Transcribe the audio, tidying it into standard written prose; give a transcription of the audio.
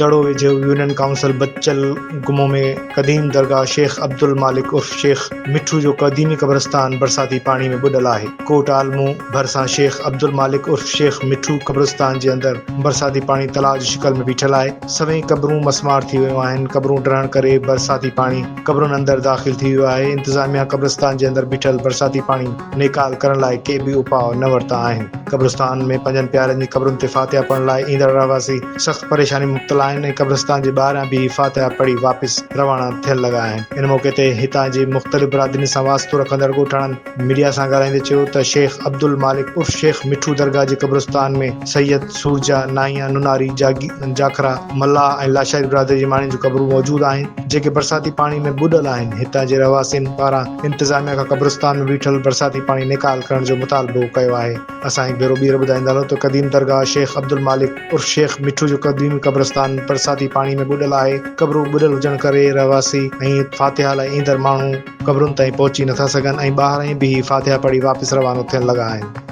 دڙو ويجهو union council Bachal گمو ۾ قديم درگاهه شيخ عبدالمالڪ عرف شيخ مٺو جو قديمي قبرستان برساتي پاڻي ۾ ٻڏل آهي. ڪوٽ عالمو ڀرسان شيخ عبدالمالڪ عرف شيخ مٺو قبرستان جي اندر برساتي پاڻي تلاء جي شڪل ۾ بيٺل آهي. سوين قبرون مسمار ٿي ويون آهن. قبرون ڊهڻ ڪري برساتي پاڻي قبرن اندر داخل ٿي ويو آهي. انتظاميا قبرستان جي اندر بيٺل برساتي پاڻي نيڪال ڪرڻ لاء ڪي به اپاء نه ورتا آهن. قبرستان ۾ پنهنجن پيارن جي قبرن تي فاتحه پڙهڻ لاء ايندڙ رهواسي سخت پريشاني ۾ مبتلا آهن ۽ قبرستان جي ٻاهران بيهي فاتحه پڙهي واپس روانا ٿيڻ لڳا آهن. ان موقعي تي هتان جي مختلف برادرين سان واسطو رکندڙ ڳوٺاڻن ميڊيا سان ڳالهائيندي چيو ته شيخ عبدالمالڪ عرف شيخ مٺو درگاهه جي قبرستان ۾ سيد، سورجا، نائيا، نوناري، جاکرا، ملاح ۽ لاشاري برادري جي ماڻهن جون قبرون موجود آهن، جيڪي برساتي پاڻي ۾ ٻڏل آهن. هتان جي رهواسين پاران انتظاميا کان قبرستان ۾ بيٺل برساتي پاڻي نيڪال ڪرڻ جو مطالبو ڪيو آهي. اسان هڪ ڀيرو ٻيهر ٻڌائيندا هلون ته قديم درگاهه شيخ عبدالمالڪ عرف شيخ مٺو جو قديمي قبرستان برساتي پاڻي ۾ ٻڏل آهي، قبرون ٻڏل هجڻ ڪري رهواسي ۽ فاتحه لاء ايندڙ ماڻهو قبرن تائين پهچي نٿا سگهن ۽ ٻاهران ئي بيهي فاتحه پڙهي واپس روانو ٿيڻ لڳا آهن.